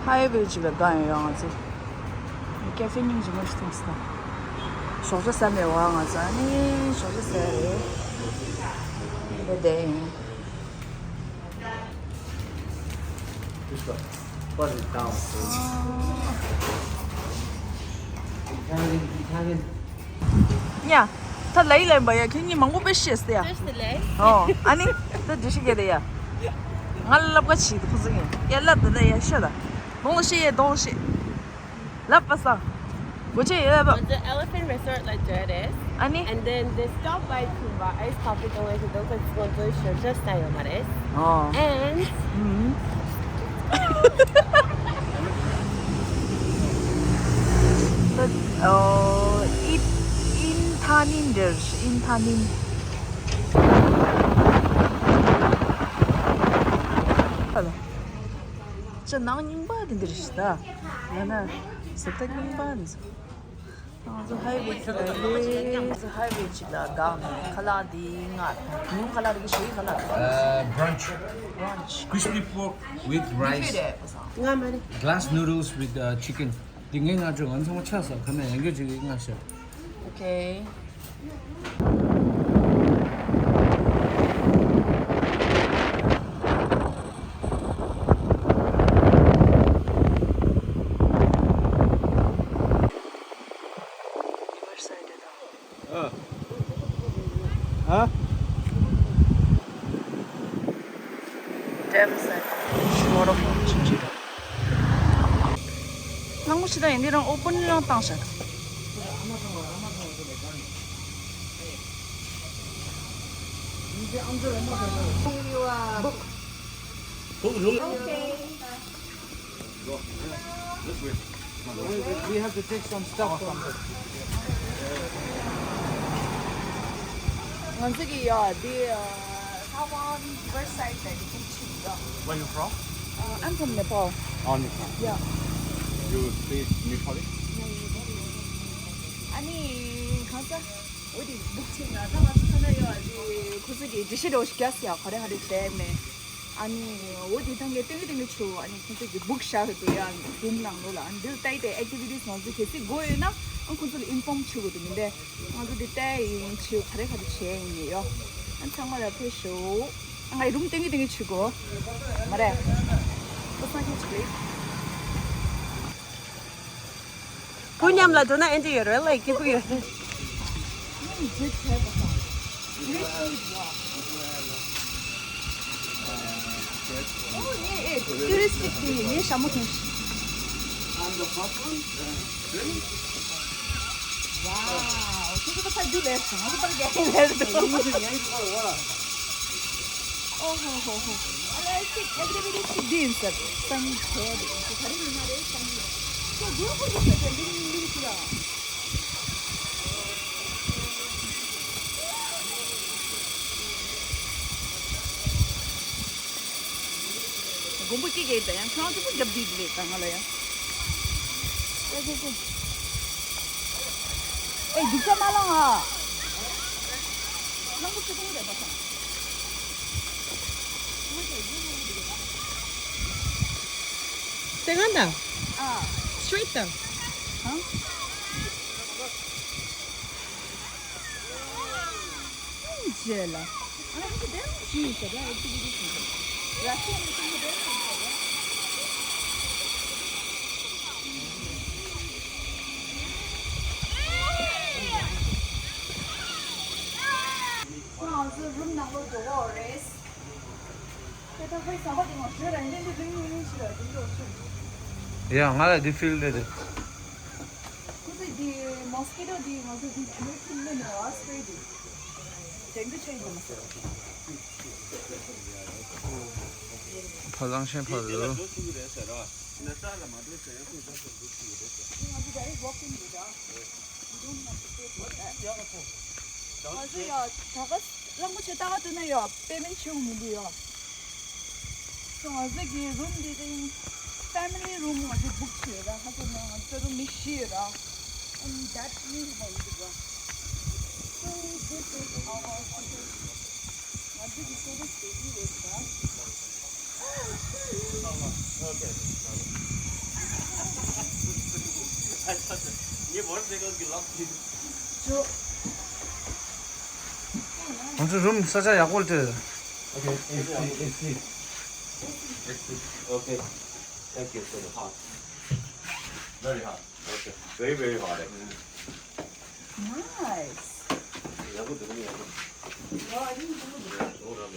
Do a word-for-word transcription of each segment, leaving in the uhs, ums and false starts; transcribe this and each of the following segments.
ཧའི་ཝེ་ཅིག་ལ་བསྒང་ཡོད་ཡོད་ང་ཚོ། ཀེ་ཧྥེ་སྙིང་རྗེ་མོ་ཞིག་མཐོང་སོང་། ཞོགས་ཇ་ཟ་མེད་པ་ང་ཚོ་ཨ་ནི་ཞོགས་ཇ་ཟ་ཡ་རེད། འདི་དེ་ཡིན། This one. Put it down. Italian, Italian. ཡ། ད་ལའི་ལན་པ་ཡ་ཁྱེད་གཉིས་མང་པོ་དཔེ་ཤེས་སྟེ་ཡ། ཨོ། ཨ་ནི། ད་འདྲི་ཤེས་ཀྱི་རེད་ཡ། ང་ལབ་ཀ་ཆི་དེ་ཁོ་ཚོ་ཡིན་ཡ་ལབ་ད་ད་ཡ་ཤོད་ད། གདོང་ལ་ཤེས་ཡ་གདོང་ལ་ཤེས། ལབ་པ་སང་། སྒོ་ཕྱེ་ཡོད་པ། ང་ཚོ་Elephant Resort ལ་འབྱོར་རེད། ཨ་ནི། And then they stop by Tumba Ice Coffee Donation. Don't forget to sponsor show. Just say ཡོད་མ་རེད། ཨོ། And ཨུམ། ཨོ། ཨིན་ཐ་ནིན་འདིར་ཨིན་ཐ་ནིན། ཅི་ནང་རྙིང་པ་དེ་འདིར་ཞིག་ད། ཡང་ན་ཟེར་ད་རྙིང་པ་འདི་ཚོ། ང་ཚོ་ཧའི་ཝེ་ཅིག་ལ་ལས་ཧའི་ཝེ་ཅིག་ལ་སྒང་ནས་ཁ་ལག་འདི་ང་ཉུང་ཁ་ལག་རིགས་ཞུ་ཡི་ཁ་ལག་རིགས། Uh, brunch. Brunch. Crispy pork with rice. ང་མ་རེད། Glass noodles with uh, chicken. འདི་ངས་ང་ཚོ་ང་ཚང་མ་ཆགས་སོང་ཁ་ནས་ཡང་སྐྱོ་ཅིག་ང་ཤར། Okay. ཨ། ཨ། ཌེམ་སེ། ཤོར་ཕོན་ཆུང་ཆུང་རེད། གླང་པོ་ཆེ་ད་ཡིན་འདི་རང་ཨོ་པན་རང་བཏང་ཤག Book. Book room. Okay. Go. This way. We, we have to take some stuff from the ང་ཚོ་གི་ཡ་འདི་ལྷ་ཝང་riverside ལ་འདི་ཕུག་ཆིན་ཡ། Where you from? Uh, I'm from Nepal. Oh, Nepal. Yeah. You speak Nepali? ཨ་ནི་གང་ས་འོ་དེ་ཕུག་ཆིན་ལ་ད་ང་ཚོ་ཐ་ན་ཡ་འདི་ཁོ་ཚོ་གི་འདྲི་ཤེས་འདྲ་བོ་ཞིག་རྒྱག་ཡ་ག་རེ་ག་རེ་བྱས་མེད། ཨ་ནི་འོ་དེ་ཐང་གི་ཏིང་གི་ཏིང་གི་ཆུ་ཨ་ནི་ཁོང་ཚོ་གི་བུག་བཞག་གི་འདུག་ཡ་རུམ་ནང་ལོགས་ལ། ཨ་ནི་འདིར་ལྟ་ཡི་དེ་ཨེག་ཊི་བི་ཊི་སི་ང་ཚོ་གལ་སྲིད་དགོས་ཡོད་ན་ཨ་ཁོང་ཚོ་ལ་ཨིན་ཕོམ་བྱེད་དགོས་འདུག་མིན་པས། ང་ཚོ་འདི་ལྟ་ཡི་ཡིན་ཆུ་ག་རེ་ག་རེ་བྱས་ཡིན་ཡོད། ཨ་ཚང་མ་ལ་ཕེབས་ཤོག་ཨ་ང་ཡི་རུམ་ཏིང་གི་ཏིང་གི་ཆུ་དགོས་མ་རེད། ཁོ་སང་ཁྱེད་ཆུ་ལེ། ཁོ་མཉམ་ལ་འགྲོ་ན་ཨེ་འདྲ་ཡོད་རེད་ལ་སྐྱིད་པོ་ཡོད་རེད། ཨོ་ངས་ཨེ་ཊུ་རི་སི་ཊི་དེ་ངས་ཞྭ་མོ་གྱོན་ཤིག Wow, ཁྱོད་ཚོ་ཕ་རྒྱུ་ལས་སོང་། ང་ཚོ་ཕ་རྒྱ་ཡིན་ལས་སོང་། ཨོ་ཧོ་ཧོ་ཧོ། ཨ་ལས་ཅིག་ཨེག་ཊི་བི་ཊི་ཅིག་འདི་ཡིན་ཟེར། སང་ཉིན་བྱས་འདུག་ག་རེ་ཡིན་ན་རེད། སང་ཉིན་ཁྱོད་སྒོ་ཁོ་ཚོ་ཟེར་ཏེ་ལིང་ལིང་ལིང་ཅི་ལ། མགོན་པོ་སྐྱེ་རྒྱལ་དང་ཡང་ཁྱོད་རང་ཚོ་པོ་རྒྱབ་བསྡུས་ཀྱི་རེད་ད་ང་ལ་ཡང་། ཨེ་ཁོ་ཁོ། ཨེ་སྡུག་ཅག་མ་ལང་ཨ། གླང་པོ་ཆེ་ཁོང་རེད་པ་སང་། སེ་ག་ད། ཨ། སི་ཊི་རི་ཊི་ད། ཨ། རྗེས་ལ། ང་ཚོ་རུམ་ནང་ལོགས་འགྲོ་གི་ཡོད་རེད། དེ་ད་ཁོའི་ཟམ་པ་དེ་ང་ཞོལ་ར་ཡིན་དེ་རིང་རིང་རིང་ཞིག་ལ་དེ་འགྲོ་ཆོག་ཡ་ང་ལ་དེ་ཕིལ་དེ་རེད། ཁོ་ཚོས་དེ་མོ་སི་ཀི་ཊོ་དེ་ང་ཚོ་དེ་ཁྱི་ལོ་ཁྱི་ལོ་ནས་བ་སི་པེ་རེ་དེ་ཌེང་གུ་ཆགས་ཡོད་མ་ཟེར། ཕ་ལང་ཤན་ཕ་ལོ། ང་ཚོ་ཡ་ད་ག་གླང་པོ་ཆེ་ལྟ་ག་འདུག་ན་ཡ་པེ་མེན་ཊི་བྱེད་དགོས་མི་འདུག་ཡ། So ང་ཚོ་གི་རུམ་འདི་ཨིན་ཕེ་མི་ལི་རུམ་ང་ཚོ་བུག་བྱས་ར། ཁ་སང་ང་ཚོ་རུམ་མི་བཞི་ཡོད་ར། And that's beautiful འདུག་ར། So this is our hotel. ང་ཚོ་གི་ཕོ་ཊོ་སི་ཊེ་ཌི་ཡོད་ར། Okay. ང་ཚོ་རུམ་ས་ཆ་ཡག་པོ་སྤྲད། Okay, A C, A C. A C. Okay. Thank you for the hot. Very hot. Okay. Very, very hot, actually. Nice. ཡག་པོ་འདུག་ཡག་པོ་འདུག་ཡག་པོ་འདུག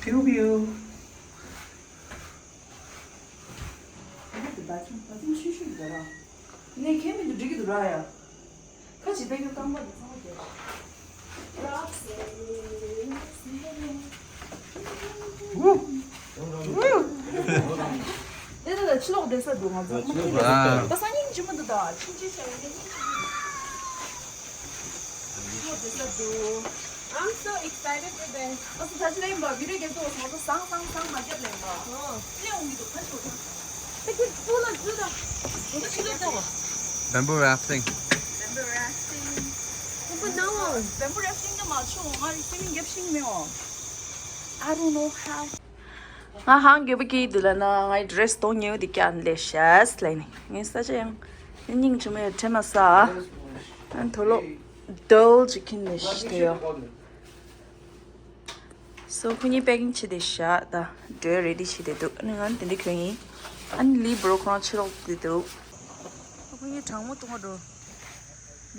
Pew pew. ནས་ཁྱེད་མི་འདུག་འགྲིག་གི་འདུག་ར་ཡ། ཁ་ཅིག་སྟེང་གི་རྐང་པ་འདི་ཚང་མ་རྒྱབ། དེ་ལ་ཕྱི་ལོགས་བསྡད་ས་འདུག་ང་ཚོ་མ་ཁྱེད་ལ། ད་སང་ཉིན་ཇི་མ་འདུག་ད་ཕྱིན་ཆད་བྱ་ཡོད་ནས་ཉིན་གཅིག་ཕྱི་ལོགས་བསྡད་ས་འདུག I'm so excited today. ཨ་སུ་ད་ཅི་ལེན་པ་བི་རེ་རྒྱབ་ཏུ་ང་ཚོ་སང་སང་སང་མ་རྒྱབ་ལེན་པ། ཨོ། ལེན་འོང་གི་འདུག་ཁ་ཤོར་ད། Bamboo rafting. Bamboo rafting. Bamboo rafting ག་མ་ཆོག་ང་རི་སི་མིང་རྒྱབ་ཤིང་མེད་འོ། I don't know how. ང་ཧང་གྱོད་པ་ཀི་འདི་ལ་ན་ངའི་ཌི་རེ་སི་གཏོང་ཉེ་བོ་འདི་ཀྱང་ལས་ཤས་ལས་ནི་ངའི་ས་ཆ་ཡང་ནི་སྙིང་རྗེ་མོ་ཡོད་ཁྲེ་མ་ས། ཨན་དོ་ལོ་ཌོལ་ཅིག་ཁིན་ལས་ཤི་དེ་ཡོ། སོ་ཁོ་གཉིས་པེ་ཀིང་བྱེད་དེ་བཞག་ད་འགྲོའི་རེ་ཌི་བྱེད་དེ་འདུག་ཨ་ནི་ང་དེ་འདྲ་གྱོན་ཡིན། ཨ་ནི་ལི་བྲོ་ཁོ་རང་ཕྱི་ལོགས་དེ་འདུག་ཁོ་གཉིས་གྲང་མོ་བཏུང་བ་འགྲོ།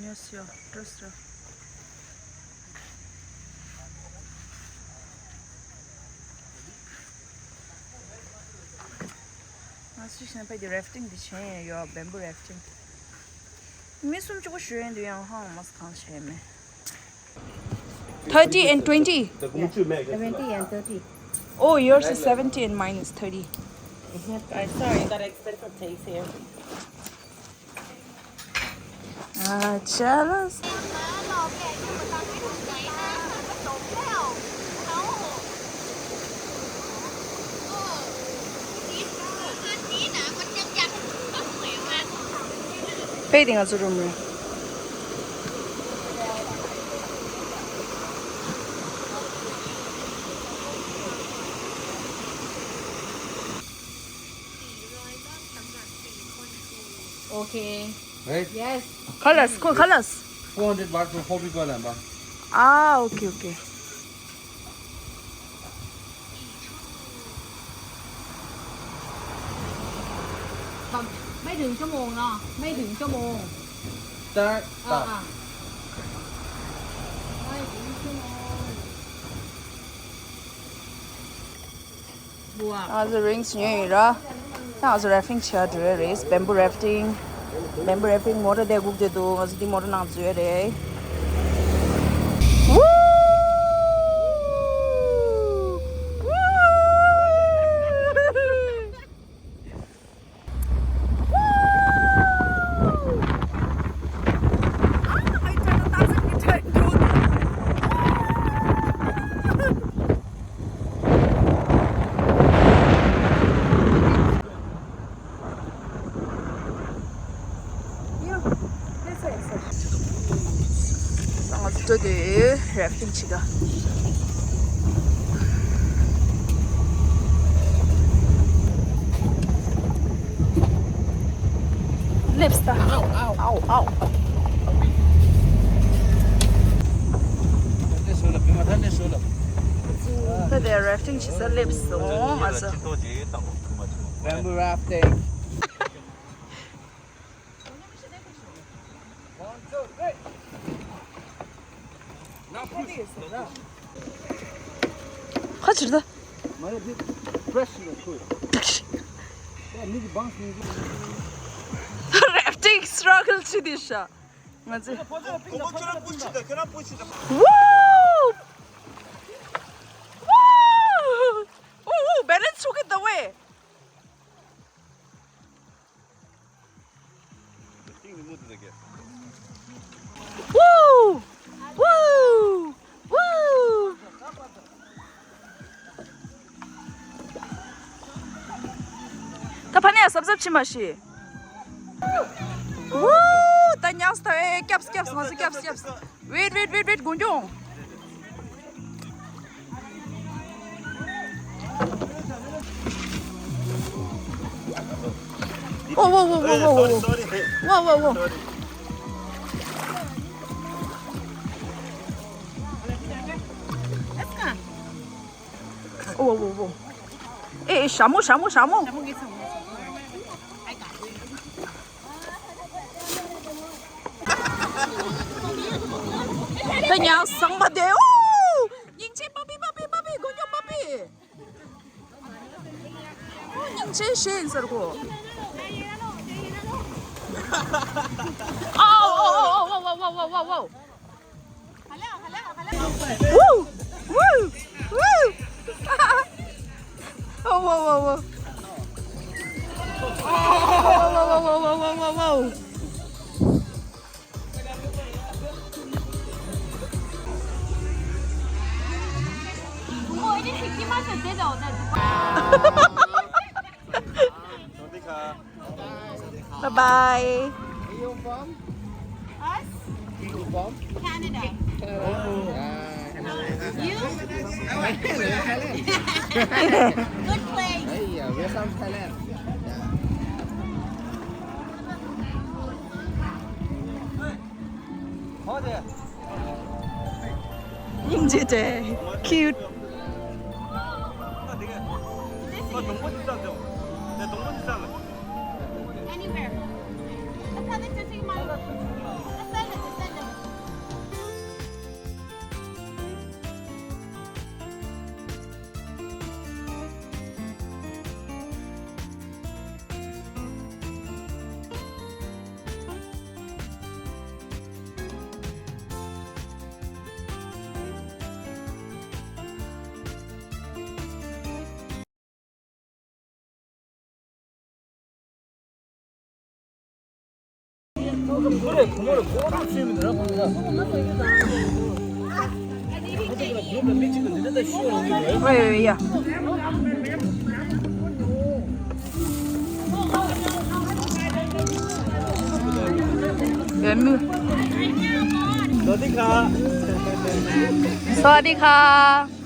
ཉོས་ཡོ་འགྲོ་སོ། ང་ཚོས་བྱས་ན་ཕ་གི་རེ་ཕ་ཊིང་འདི་བྱས་ཡོད་ཡོད། བེམ་བུ་རེ་ཕ་ཊིང་། མི་སུམ་ཅུ་པོ་ཞུ་ཡོད་འདུག་ཡང་ཧང་མ་སི་གང་བྱས་མེད། Thirty and twenty. Seventy and thirty. Oh, yours is seventy and mine is thirty. I saw it. Got expensive taste here. Ah, jealous. དཔེ་དེ་ང་ཚོ་རུམ་རེད། Okay. Right? Yes. Colors, cool colors. Four hundred baht for four people, amba. Ah, okay, okay. Start, stop. ང་ཚོ་རིང་སུ་ཉོས་ཡོད་ར། ད་ང་ཚོ་རེ་ཕ་ཊིང་བྱེད་འགྲོ་ཡ་རེད། བེམ་བུ་རེ་ཕ་ཊིང་། བེམ་བུ་རེ་ཕ་ཊིང་མོ་ཊ་དེ་སྒུག་བསྡད་འདུག་ང་ཚོ་འདི་མོ་ཊ་ནང་འཛུལ་ཡ་རེད། ང་ཚོ་འགྲོ་དུས་རེ་ཕ་ཊིང་བྱེད་ག་སླེབས་ད། ཨའོ་ཨའོ་ཨའོ། ད་དེ་རེ་ཕ་ཊིང་བྱེད་ས་སླེབས་སོང་ང་ཚོ། Bamboo rafting. ཁ་ཕྱིར་ད། Fresh. རེ་ཕ་ཊིང་སི་ཊྲག་གལ་ཆེ་དེ་ཤ། ང་ཚོས། Woo! Woo! Woo! Balance took it away. Woo! Woo! Woo! ད་ཕ་ནས་གཟབ་གཟབ་བྱེད་མ་ཤེས། Woo! ཉགས་ཐ་ཨེ་སྐྱབས་སྐྱབས་ང་ཚོ་སྐྱབས་སྐྱབས། Wait, wait, wait, wait, དགོན་སྐྱོང་། Whoa, whoa, whoa, whoa, whoa, whoa, whoa. Sorry, sorry. Whoa, whoa, whoa. Sorry. Let's go. Whoa, whoa, whoa. ཨེ་ཨེ་ཞྭ་མོ་ཞྭ་མོ་ཞྭ་མོ། ད་ཉག་ཚང་མ་དེ། ཨོ། སྙིང་རྗེ། པ་པི་པ་པི་པ་པི། དགོན་སྐྱོང་པ་པི། སྙིང་རྗེ་ཞེས་ཟེར་གོ། ཨོ་ཨོ་ཨོ། Woo! Woo! Woo! Oh, whoa, whoa, whoa. Oh, whoa, whoa, whoa, whoa, whoa, whoa. Bye bye. Where you from? Us? You from? Canada. Canada. Oh. You? Thailand. Good place. Hey, yeah, we're from Thailand. Yeah. སྙིང་རྗེ་ཅན། Cute. Anywhere. ཡོད་མི། สวัสดีค่ะ สวัสดีค่ะ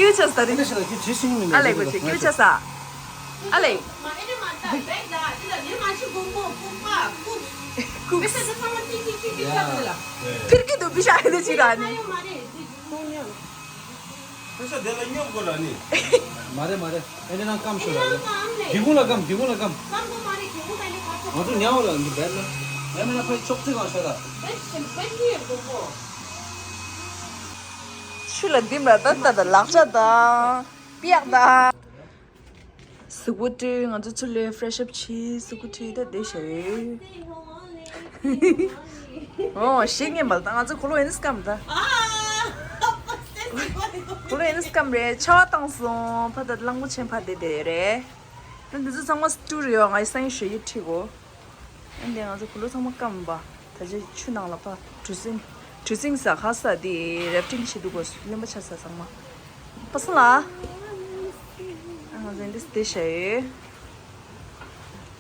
ཀྱུ་ཆ་ས་རི། ཨ་ལེ་གོ་ཆེ་ཀྱུ་ཆ་ས། ཨ་ལེ། ཕིར་གི་དུ་བི་ཤ་ཧེ་དེ་ཅི་ར་ནི། ཕེ་ཤ་དེ་ལ་སྙོབ་དགོས་ར་ནི། མ་རེད་མ་རེད། ཨེ་ནི་ནང་སྐམ་ཤོར་ར་རེད། སྒེའུ་ཁུང་ལ་སྐམ། སྒེའུ་ཁུང་ལ་སྐམ། ང་ཚོ་ཉལ་བ་ལ་འདི་བེད་ལ། ཨེ་མེད་ན་ཕ་ཅོག་ཙེ་གང་ཤོར་ར། ཆུ་ལ་ལྡིམ་ར་ད་ད་ད་ལག་ཆ་དང་། པིག་དང་། གཟུགས་པོ་བཀྲུས། ང་ཚོ་ཚུར་ལོས་ཕེ་རེ་ཤི་ཨབ་བྱས། གཟུགས་པོ་བཀྲུས་ད་བསྡད་ཤག་རེད། ཨོ་ཞེད་སྔོན་མ་ད་ང་ཚོ་གོ་ལོ་ཡིན་སྐམ་ད། བུ་ལོན་སྐམ་རེད། ཆར་པ་བཏང་སོང་། ཕ་ད་གླང་པོ་ཆེ་ཕ་དེ་དེ་རེད། ཨ་འདི་ཚོ་ཚང་མ་སྟུ་རེད་ཡོ། ང་ཡི་སང་ཞོ་ཡི་ཁྲི་གོ། ཨ་འདི་ང་ཚོ་བུ་ལོན་ཚང་མ་སྐམ་པ། ད་ཆ་ཆུ་ནང་ལ་ཕ་གྲུ་གཟིངས། གྲུ་གཟིངས་ས་ཁ་ས་དེ་རེབ་ཏིང་ཞིག་འདུག་གོ། རློན་པ་ཆགས་ས་ཚང་མ། པ་སངས་ལ། ཨ་ང་ཚོ་འདི་སྟེ་ཞོ་ཡོད།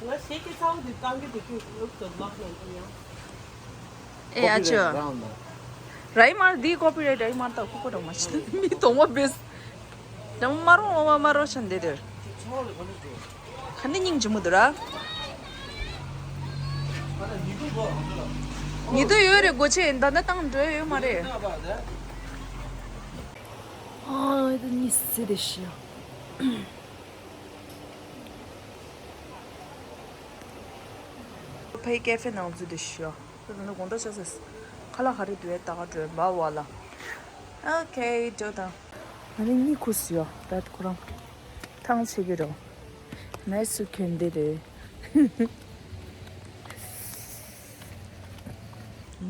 ང་ཞེ་ཀེ་ཚ་བོ་དེ་བཏང་གི་འདུག་ཁྱོད་ཨུབ་ཏུ་ལོག་ནས་ཡང་། ཨེ་ཨ་ཅོ། རའི་མར་འདི་ཀོ་པི་རའིཊ། རའི་མར་ད་ཁུ་ཁོ་རང་མ་ཤི་མི་གཏོང་བ་བེས། ད་མ་རོ་མ་མ་རོ་ཆན་དེ་དེར། ཁ་ནི་སྙིང་རྗེ་མོ་འདུག་ར། ཉི་དུ་ཡོད་རེད། སྒོ་ཕྱེ་ད་ནི་བཏང་འགྲོ་ཡོད་མ་རེད། ཨ་ད་ནི་སི་དེ་ཤི་ཡ། ཕའི་ཀེ་ཧྥེ་ནང་འཛུལ་དུ་ཤོག་ད་ནི་དགོང་དག་ཆགས་སོང་། ཁ་ལག་ག་རེ་འདུག་ད་ག་འགྲོ་འབའ་བ་ལ། ཨོ་ཁེ་འགྲོ་དང་། ང་ནི་གཉིད་ཁུག་སོང་ཡ། ད་ཁོ་རང་ཐང་ཆད་ཀྱི་རེད། ནའི་སུ་གྱོན་བསྡད་རེད།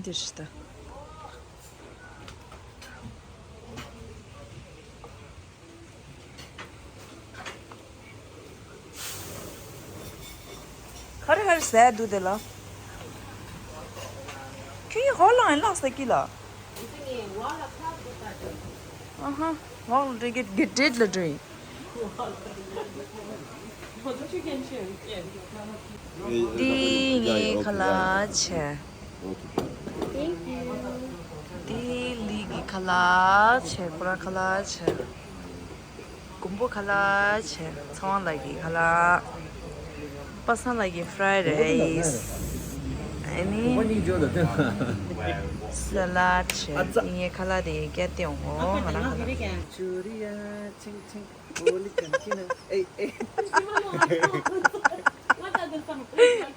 འདིར་ཤི་ད། ག་རེ་ག་རེ་ཟས་འདུག་དེ་ལ། ཁྱོད་ཡིན་ཧོ་ལང་ཡིན་ལགས་ཟ་ཀི་ལ། ཨ་ཧ། ཧོ་ལང་འདྲེ་གེ་གེ་ཌེད་ལ་འདྲེ། འདི་ངའི་ཁ་ལག་བྱས། འདི་ལི་གི་ཁ་ལག་བྱས། ཁོ་རང་ཁ་ལག་བྱས། མགོན་པོ་ཁ་ལག་བྱས། ཚེ་དབང་ལགས་ཀྱི་ཁ་ལག་པ་སངས་ལགས་ཀྱི་ཕ་རའི་རའི་སི། ཨ་ནི་སལ་ཌི་བྱས། འདི་ངའི་ཁ་ལག་དེ་སྐྱ་སྟེང་འོ་ང་རང་ཁ་ལག་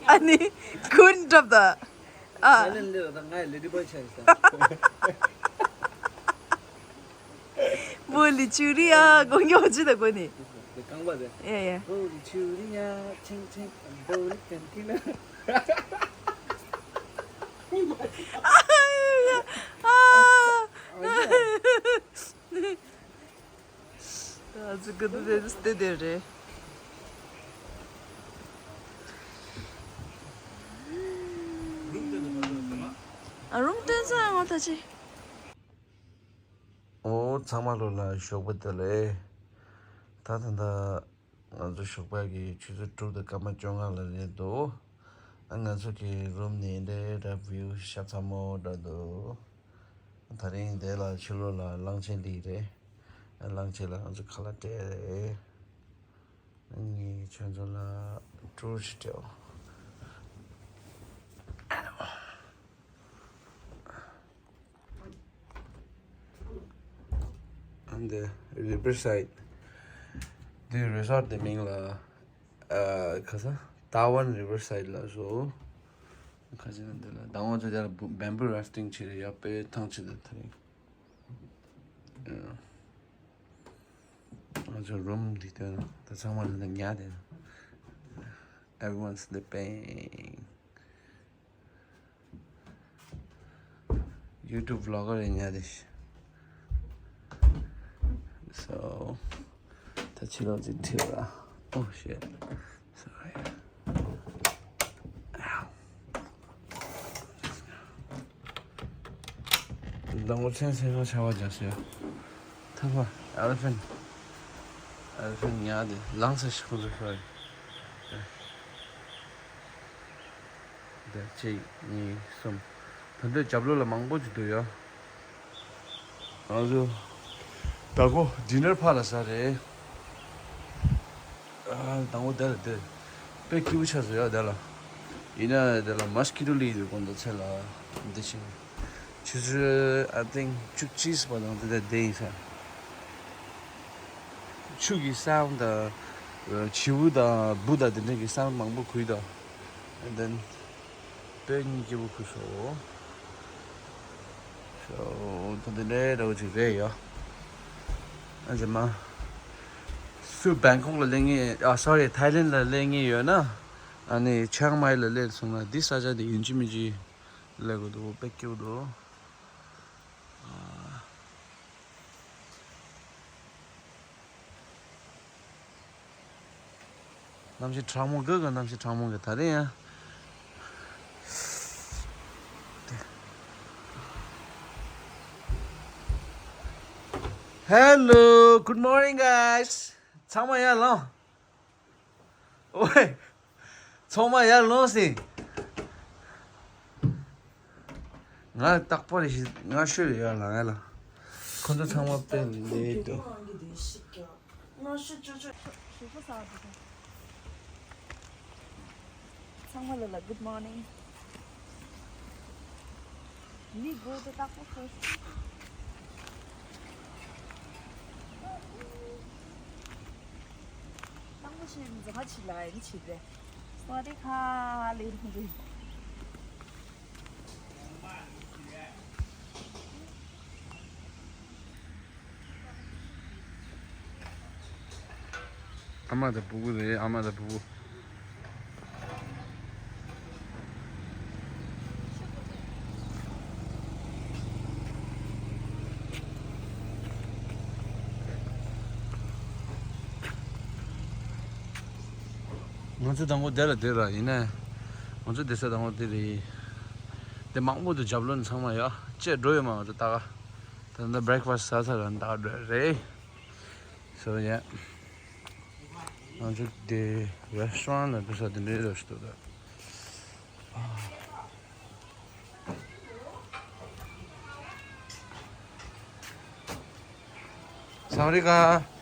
ཨ་ནི་ཁུན་འགྲུབ་ད། ཨ། ལེ་ལེ་ལེ་ང་ལེ་ལེ་བ་ཆ་རེད་ས། བོ་ལི་ཆུ་རི་ཨ་གོ་ཉོ་ཅི་ད་གོ་ནི། རྐང་པ་དེ། ཡ་ཡ། བོ་ལི་ཆུ་རི་ཡ་ཆིང་ཆིང་བོ་ལི་ཀན་ཀི་ན། ཨ། ཨ་ཙི་གི་དུ་དེ་སྟེ་དེ་རེད། ཨ་རུམ་སྟོན་ས་ཡང་ད་ཅི། ཨོ་ཚང་མ་ལོ་ལ་ཞོགས་པ་བདེ་ལེགས། ད་ད་ད་ང་ཚོ་ཞོགས་པ་གི་ཆུ་ཚོད་དྲུག་དང་སྐར་མ་བཅོ་ལྔ་ལ་རེད་འདུག་ཨ་ང་ཚོ་གི་རུམ་ནས་འདྲེ་འདྲ་བིའུ་ཤ་ཚ་མོ་འདྲ་འདུག་ད་རིང་དེ་ལ་ཕྱི་ལོགས་ལ་གླང་ཆེན་ལི་རེད། ཨ་གླང་ཆེན་ལ་ང་ཚོ་ཁ་ལག་སྤྲད་རེད། ངས་ཁྱོད་ཚོ་ལ་ཀྲུར་ཞིག་སྤྲད། ཨ་འདི་རི་བར་སའིད། འདི་རི་སོར་ཊི་དེ་མིང་ལ་ཨ་ཁ་ས་ཏཱ་ཝན་རི་བར་སའིད་ལ་བཟོ། ཁ་ཅིག་ན་འདི་ལ་ཟླ་ངོ་ཚོ་དེ་ལ་བེམ་བུ་རཱཕ་ཊིང་བྱེད་རེ་ཡ་དཔེ་ཐང་ཆད་དེ་ཐ་རིང་། ང་ཚོ་རུམ་འདི་ལྟོས་ན་ད་ཚང་མ་ལ་ཉལ་བསྡད་ན། Everyone sleeping. YouTube vlogger ཡིན་ཡ་དེ། So ད་ཕྱི་ལོགས་ཅིག་ཁྲིད་ར། Oh shit. Sorry. Ow. ཟླ་ངོ་ཚན་སེང་ང་ཆར་པ་རྒྱག་ཤོག་ཐ་མ་elephant. Elephant ཉལ་དེ་ལངས་ས་ཤི་ཁུ་ལུ་ཤོར། དེ་གཅིག་གཉིས་གསུམ། ད་འདི་རྒྱབ་ལོགས་ལ་མང་པོ་ཅིག་འདུག་ཡ། ང་ཚོ་ད་གོ་ཌི་ནར་ཕར་ལ་ཟ་རེད། ཨ་དང་པོ་དེ་ལ་དེ་དཔེ་སྐྱིད་པོ་ཆགས་སོང་ཡ་དེ་ལ། ཡིན་ན་དེ་ལ་མོ་སི་ཀི་ཊོ་ལི་ཡོད་དགོངས་དག་ཚེ་ལ་འདི་ཕྱིན། ཆུ་ཚོད་I think བཅུ་གཅིག་པ་དང་དེ་དེ་དེ་ཡིན་ས། ཆུ་གི་སའུན་ཌི་དང་བྱིའུ་དང་འབུ་དང་དེ་འདྲ་གི་སའུན་ཌི་མང་པོ་གུས་དང་། And then དཔེ་སྙིང་སྐྱིད་པོ་གུས་སོང་། So ད་འདི་འདྲའི་འདྲ་བོ་ཅིག་རེད་ཡ། ཨ་ཅེ་མ། སུ་བེང་ཀོག་ལ་སླེབས་ངེས། ཨ་སོ་རི། ཐའི་ལེན་ལ་སླེབས་ངེས་ཡོད་ན། ཨ་ནི་ཆིང་མའི་ལ་སླེབས་སོང་ན་འདི་ས་ཆ་འདི་ཡིན་གཅིག་མིན་གཅིག་སླེབས་དགོས་འདུག་དཔེ་སྐྱིད་པོ་འདུག་ཨ། གནམ་གཤིས་གྲང་མོ་གི་གི་གནམ་གཤིས་གྲང་མོ་གི་ད་རེད་ཡ། Hello, good morning, guys. ཚང་མ་ཡར་ལངས། ཨོའེ། ཚང་མ་ཡར་ལངས་སེ། ང་རྟག་པར་ཞིག་ང་ཤོད་ཡར་ལངས་ཡ་ལ། ཁོ་ཚོ་ཚང་མ་དཔེ་ལས་འདུག་ང་ཤོད་ཅོ་ཅོ། ཞོགས་པ་བཟང་། ཚང་མ་ལ་ལ་good morning. མི་སྒོ་དེ་ཏག་པོ་ཤོད། ཏག་པོ་ཤོད་མི་ཚོ་ཧ་ཆི་ལ་ཡིན་ཆི་རེད། སོ་རི་ཁ་ལེ་རུ་རེད། ཨ་མ་དང་སྤུ་གུ་རེད། ཨ་མ་དང་སྤུ་གུ། ང་ཚོ་དང་པོ་དེ་ལ་དེ་ར་ཡིན་ནས། ང་ཚོ་བསྡད་ས་དང་པོ་དེ་རེད། དེ་མང་པོ་འདུག་རྒྱབ་ལོགས་ནས་ཚང་མ་ཡ་བཅད་འགྲོ་ཡོད་མ། ང་ཚོ་ད་ག་ད་ལྟ་breakfast ཟ་ཚར་ར་ད་ག་འགྲོ་ཡ་རེད། So yeah. ང་ཚོ་དེ་restaurant ལ་འགྲོ་ས་དེ་འདྲའི་ར་ཞིག་འདུག་ད། ས་ཝ་ཌི་ཀ།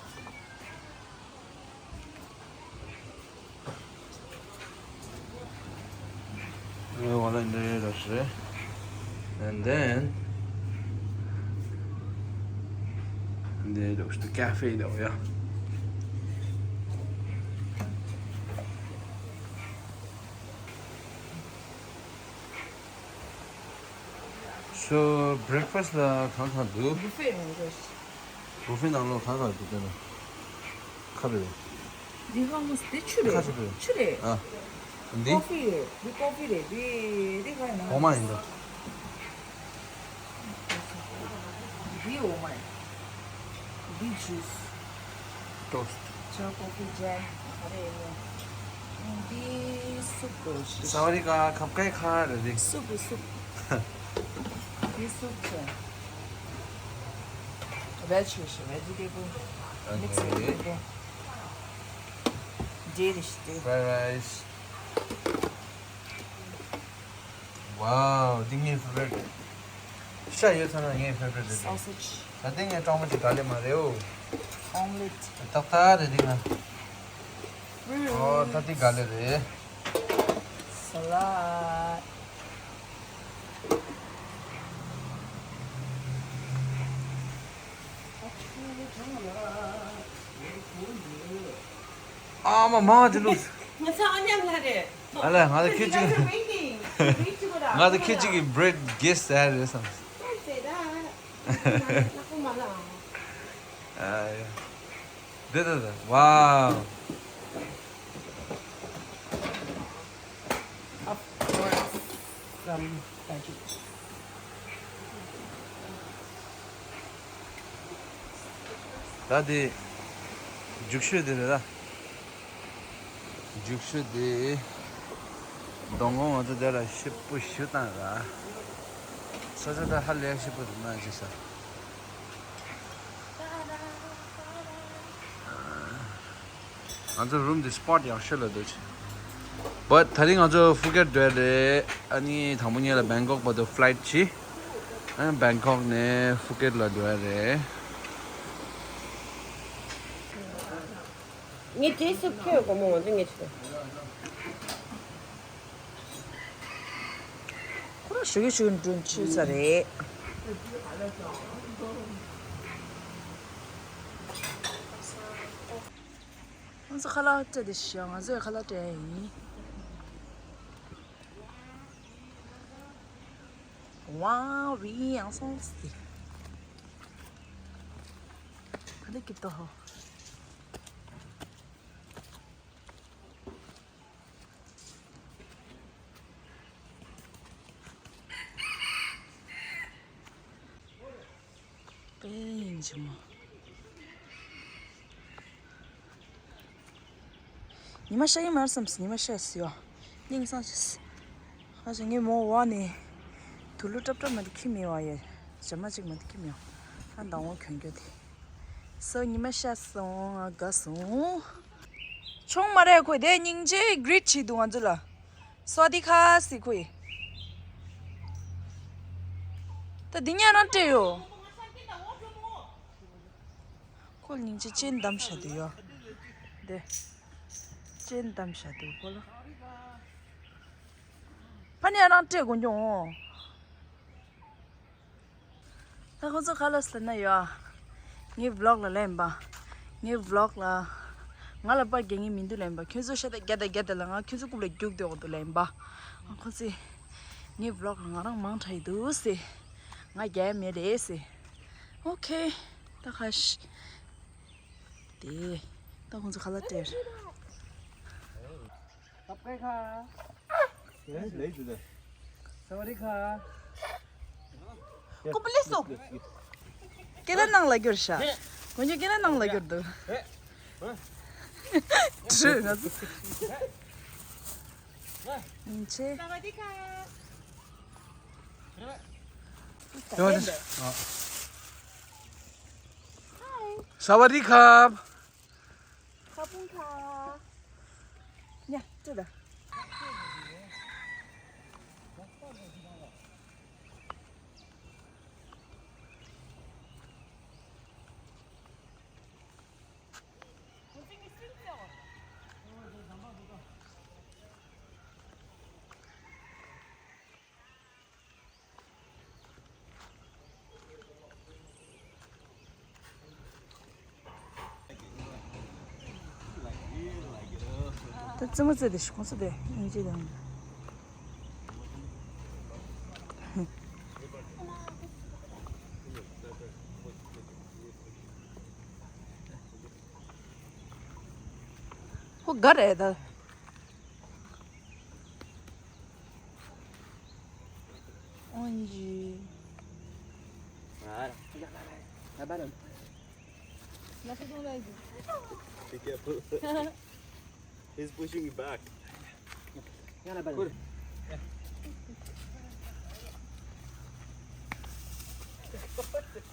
ཨེ་ཝ་ལ་འདི་རེད་ཟེར། And then འདི་རེད་ཟེར། cafe འདི་ཡ། So breakfast ལ་གང་གང་འདུག buffet རེད། buffet ནང་ལོགས་གང་གང་འདུག་དེ་ན། ཁ་རེད། འདི་ཧ་མོ་སི་དེ་ཆུ་རེད། ཁ་ཆུ་རེད། ཆུ་རེད། ཨ། འདི། coffee རེད། འདི་coffee རེད། འདི་འདི་ག་ཡིན་ན། འོ་མ་ཡིན་འདུག་འདི་འོ་མ་ཡིན། འདི་juice། toast། ཇ་coffee ཇ་ག་རེ་ཡིན་ན། འདི་soup དོ། ས་ཝ་ཌི་ཀ། ཁབ་ཀའི་ཁ་རེ་རེ། soup soup། འདི་soup ཆེ། veg ཤེས་ཤེས། vegetable mix vegetable། འདི་རེད་ཤི། fried rice། Wow, འདི་ངའི་favorite རེད། ཤ་ཡོད་ཚ་ན་ངའི་favorite རེད། sausage། ད་ལྟ་ངས་སྤྲང་པོ་ཅིག་ག་ལེ་མ་རེད་འོ། omelette། ཏག་ཏག་རེད་འདི་ང་། ཨོ་ད་འདི་ག་ལེ་རེད། salad། ཨ་མ་མ་དེ་ལུགས། ང་ཚ་ཨ་མྱང་ལ་རེད། ཨ་ལ་ང་ཚ་ཁྱོད་གཅིག་ང་ཚ་ཁྱོད་གཅིག་གི་bread guess ཟ་རེད་བསམ། ཨ་ཡ། དེ་དེ་དེ། Wow. Of course, some veggies. ད་དེ་རྒྱུག་ཤོས་དེ་རེད་ད། རྒྱུག་ཤོས་དེ། སྡོང་གོང་ང་ཚོ་དེ་ལ་ཤི་པོ་ཞུ་བཏང་ར། ས་ཆ་ད་ཧ་ལས་ཤི་པོ་རེད་ན་ཅི་ས། ང་ཚོ་རུམ་འདི་སྤོཊ་ཡག་ཤོས་ལ་འདུག་ཅི། བཊ་ད་རིང་ང་ཚོ་ཕུ་ཀེཊ་འགྲོ་ཡ་རེད། ཨ་ནི་དང་པོ་ཉིད་ལ་བེང་ཀོག་བར་དུ་ཕ་ལའིཊ་གྱིས། ཨ་ནི་བེང་ཀོག་ནས་ཕུ་ཀེཊ་ལ་འགྲོ་ཡ་རེད། ངས་དེ་སུ་ཁྱོད་དགོང་མོ་ང་ཚོ་ངས་ཆུ། ཁོ་རང་ཞུ་གི་ཞུ་གི་འགྲོ་ཆུ་ས་རེད། ང་ཚོ་ཁ་ལག་སྤྲད་དེ་ཤི། ང་ཚོས་ཁ་ལག་སྤྲད་ཡིན། ཝའོ། རི་ཡང་སོང་སི། ཁ་ལག་གི་ཏོ་ཧོ། དཔེ་ཡིན་གྱི་མོ། ཉི་མ་ཤར་གྱི་མ་རེད་བསམ་སོང་། ཉི་མ་ཤར་སོང་ཡ། སྙིང་སངས་ཤག་ཨ་ཅག་ངས་མོ་འོག་ནས་དུག་ལོག་སྲབ་སྲབ་མ་དེ་ཁྱེར་མེད་པ་ཡ། ཇ་མ་གཅིག་མ་དེ་ཁྱེར་མེད་པ། ཨ་མདང་དགོང་གྱོན་རྒྱུ་དེ། སོ་ཉི་མ་ཤར་སོང་། ང་དགའ་སོང་། ཆུང་མ་རེད། ཁོས་དེ་སྙིང་རྗེ་གི་རིཊ་བྱེད་འདུག་ང་ཚོ་ལ། སྭ་ཝ་དི་ཁ་ཟེར་ཁོས། ད་འདི་ཉག་རང་སྤྲད་ཡོད། ཁོ་སྙིང་རྗེ་སྤྱན་བསྡམས་བཞག་འདུག་ཡ། འདི། སྤྱན་བསྡམས་བཞག་འདུག་ཁོ་ལ། ཕ་ནི་ཨ་རང་སྤྲད་དགོས་འགྱོ་འོང་། ད་ཁོ་ཚོ་ག་ལ་ཟེར་ན་ཡ། ངའི་བི་ལོག་ལ་ལན་པ། ངའི་བི་ལོག་ལ། ང་ལ་པར་རྒྱག་མཁན་མི་འདུག་ལན་པ། ཁྱོད་ཚོ་ཤ་ད་རྒྱ་ད་རྒྱ་ད་ལ་ང་ཁྱོད་ཚོ་རྐུབ་ལ་རྒྱུག་སྡོད་དགོས་འདུག་ལན་པ། ཨ་ཁོ་ཚོས། ངའི་བི་ལོག་ལ་ང་རང་མང་དྲགས་ཡི་འདུག་ཟེར། ང་རྒྱག་ཡ་མེད་རེད་ཟེར། ཨོ་ཁེ། ད་ཁ་ཤི། དེ། ད་ཁོང་ཚོ་ཁ་ལག་སྤྲད། ཁ་པར་ཁ། ལེ་ལེ་ཟེར། ས་ཝ་དི་ཁ། ཀོ་པ་ལེ་སོ། ཁྱེད་རང་ནང་ལ་གྱུར་ཤག་དཀོན་མཆོག་ཁྱེད་རང་ནང་ལ་གྱུར་འདུག་དྲི་ང་ཚོ། ཡིན་ཆེ། ས་ཝ་དི་ཁ། ས་ཝ་དི་ཁ། ཁ་པར་ཁ། ཉ་ཅི་ད། ད་རྩེད་མོ་རྩེ་དེ་ཤི་ཁོང་ཚོ་དེ་ཨིན་ཇི་དང་། ཁོ་ག་རེད་ད། ཨོན་ཇི། Be careful. He's pushing you back.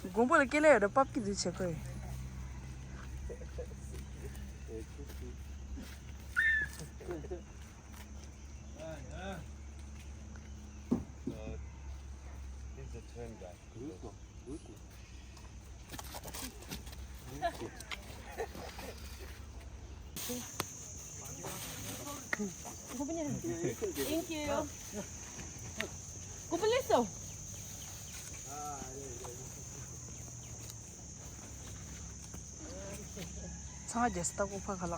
དགོང་པོ་ལ་སྐེ་ལས་ཡོད་ན་པབ་ཀི་འདི་བྱེད་དགོས། Uh, he's a turn guy. Thank you. ཚང་མ་རྒྱལ་ས་ལྟ་སྐོར་ཕ་ག་ལ།